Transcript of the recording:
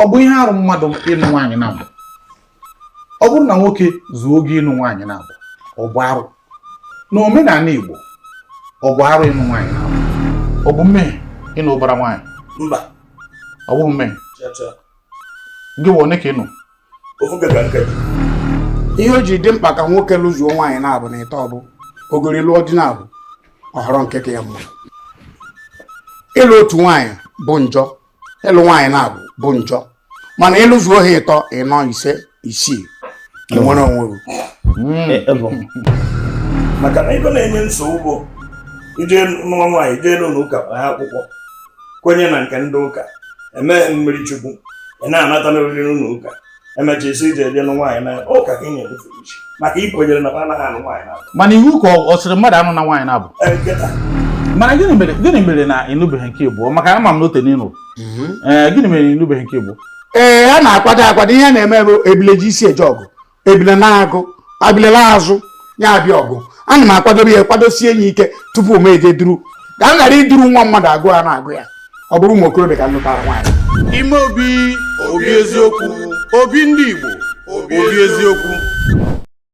Ọ bụ ihe arụ mmadụ ịnụ nwaanyị naabọ? Ọ bụrụ na nwoke zuo oge ịnụ nwaanyị naabọ, ọ bụ arụ? Na omenala Igbo, ọ bụ arụ ịnụ nwaanyị naabọ? Ọ bụ mmehie ịnụ ụbara nwaanyị? Mba. Ọ bụghị mmehie. Gị wụ one ka ịnụ? Ofu ka nke. Ihe o ji dị mkpa ka nwoke lụzuo nwaanyị naabọ na ịtọ bụ ogori lụọ di naabọ, ọ họrọ nke ka ya mma. Ịlụ otu nwaanyị bụ njọ, ịlụ nwaanyị naabọ bụ njọ, mana ịlụzuo ha ịtọ, ịnọ, ise, isii, ị nwere onwe gị. Maka na ife na-enye nsogbu bụ ije nụọ nwaanyị, jee n'ụlọ ụka gbaa akwụkwọ, kwenye na nke ndị ụka, eme mmiri chukwu, ị na-anata n'oriri n'ụlọ ụka, emecha isi ije eje nụ nwaanyị na ụka ka ị na-ebufe isi maka ị kwenyere na anaghị anụ nwaanyị na Mana iwu ka ọ sịrị mmadụ anụ na nwaanyị naabọ. Nkịta. Mana gịnị mere na ịnụbeghị nke ịbụọ? Maka ama m na ote n'ịnụ. Ee, gịnị mere na ịnụbeghị nke ịbụọ? Ee, a na-akwado akwado. Ihe a na-eme bụ ebile ji isi eje ọgụ, ebile na-agụ ebile azụ ya abịa ọgụ. Ana m akwadobe ya, kwadosie ya ike tupu m eje duru, ka m ghara iduru nwa mmadụ agụ a na-agụ ya, ọ bụrụ ụmụ okorobịa ka m lụtara nwaanyị. Ime obi, obi eziokwu, obi ndị Igbo, obi eziokwu.